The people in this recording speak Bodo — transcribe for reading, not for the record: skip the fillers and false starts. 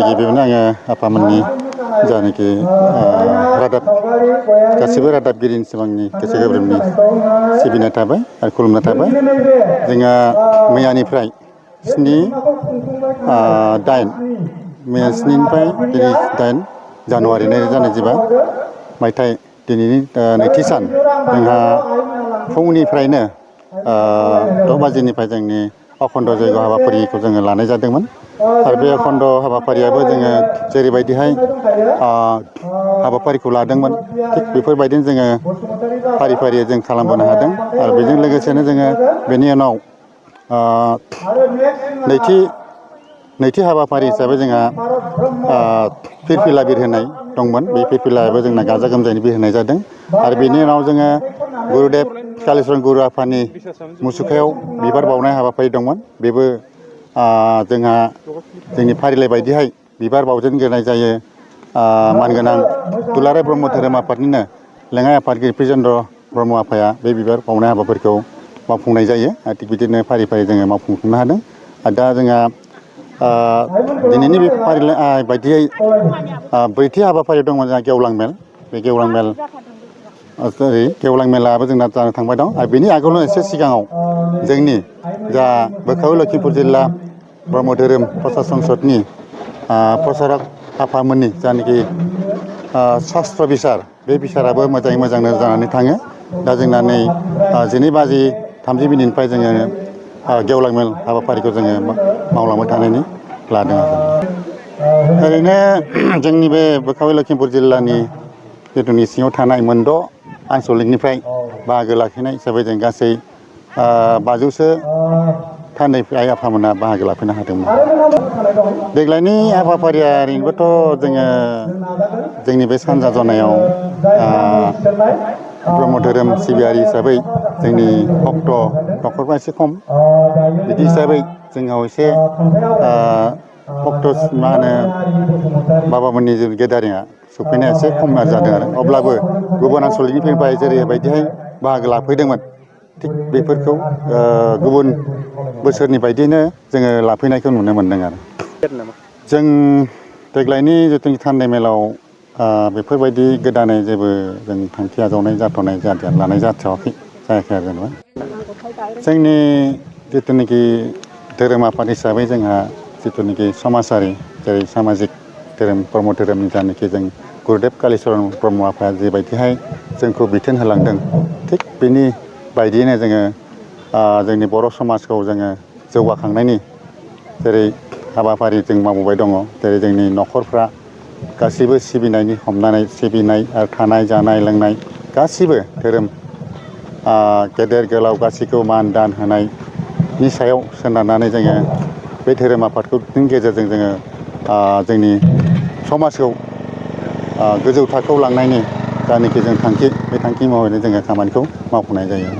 गिबियावनो आङो आफामोननि जानाखि रादाब गासिबो रादाबगिरिनि सिमांनि गोसो गोरबोनि सिबिनाय थाबाय आरो खुलुमनाय थाबाय। जोंहा मैयानिफ्राय 8 जानुवारि 2025 मायथाइ दिनैनि नैथि सान जोंहा फुंनिफ्रायनो 6 बाजिनिफ्राय जोंनि अखण्ड जयग' हाबाफारिखौ जोङो लानाय जादोंमोन। आरो बे अखण्ड हाबाफारियाबो जोङो जेरैबायदिहाय हाबाफारिखौ लादोंमोन थिग बेफोरबायदिनो जोङो फारि फारि जों खालामबोनो हादों। आरो बेजों लोगोसेनो जोङो बेनि उनाव नैथि हाबाफारि हिसाबै जोंहा फिरफिला बिरहोनाय दंमोन। बे फिरफिलायाबो जोंना गाजा गोमजायै बिरहोनाय जादों। आरो बेनि उनाव जोङो गुरुदेब कालिचरन गुरु आफानि मुसुखायाव बिबार बावनाय हाबाफारि दंमोन। बेबो जोंहा जोंनि फारिलाइ बायदिहाय बिबार बावजेनग्रोनाय जायो। मानगोनां दुलाराय ब्रह्म धोरोम आफादनिनो लेङाइ आफादगिरि ब्रिजेन्द्र ब्रह्म आफाया बे बिबार बावनाय हाबाफारिखौ मावफुंनाय जायो। थिग बिदिनो फारि फारि जोङो मावफुंनो हादों। आरो दा जोंहा दिनैनि बे फारिलाइ बायदियै ब्रैथि हाबाफारि दङ जोंहा गेवलां मेल। बे गेवलां मेलाबो जोंना जानो थांबाय दं। आरो बेनि आगोलावनो एसे सिगाङाव जोंनि जा बोखारो लखिमपुर जिल्ला ब्रह्म धोरोम प्रसार संसदनि प्रसारक आफामोननि जानाखि सास्त्र बिसार, बे बिसाराबो मोजाङै मोजांनो जानानै थाङो। दा जोंना नै 12:30 जोङो गेवलां मेल हाबाफारिखौ जोङो मावलांबाय थानायनि लादों आरो। ओरैनो जोंनि बे बोखारो लखिमपुर जिल्लानि जिथुनि सिङाव थानाय 6 आनसलिकनिफ्राय बाहागो लाफैनाय हिसाबै जों गासै 500सो थान्दै आइ आफामोना बाहागो लाफैनो हादोंमोन। देग्लायनि हाबाफारिया ओरैनोबोथ' जोङो जोंनि बे सानजा जनायाव ब्रह्म धोरोम सिबियारि हिसाबै जोंनि भक्त न'खरफ्रा एसे खम। बिदि हिसाबै जोंनाव एसे भक्त बाबामोननि गेदारिङा सफैनाया एसे खम जादों आरो। अब्लाबो गुबुन आनसलिकनिफ्राय जेरैबायदिहाय बाहागो लाफैदोंमोन थिग बेफोरखौ गुबुन बोसोरनि बायदियैनो जोङो लाफैनायखौ नुनो मोन्दों आरो। जों देग्लायनि जिथुनिखि थान्दै मेलाव बेफोरबायदि गोदानै जेबो जों थांखि आजावनाय लानाय जाथ'वाखै जायाखै आरो जेनेबा। जोंनि जिथुनिखि धोरोम आफाद हिसाबै जोंहा जिथुनिखि समाजारि जेरै सामाजिक धोरोम ब्रह्म धोरोमनि जानाखि जों गुरुदेब कालिचरन ब्रह्म आफाया जेबायदिहाय जोंखौ बिथोन होलांदों थिग बेनि बायदियैनो जोङो जोंनि बर' समाजखौ जोङो जौगाखांनायनि जेरै हाबाफारि जों मावबोबाय दङ। जेरै जोंनि न'खरफ्रा गासैबो सिबिनाय आरो थानाय जानाय लोंनाय गासिबो धोरोम गेदेर गोलाव गासैखौबो मान दान होनायनि सायाव सोनारनानै जोङो बे धोरोम आफादनि गेजेरजों जोङो जोंनि समाजखौ गोजौ थाखोआव लांनायनि जानाखि जों थांखि, बे थांखि महरैनो जोङो खामानिखौ मावफुंनाय जायो।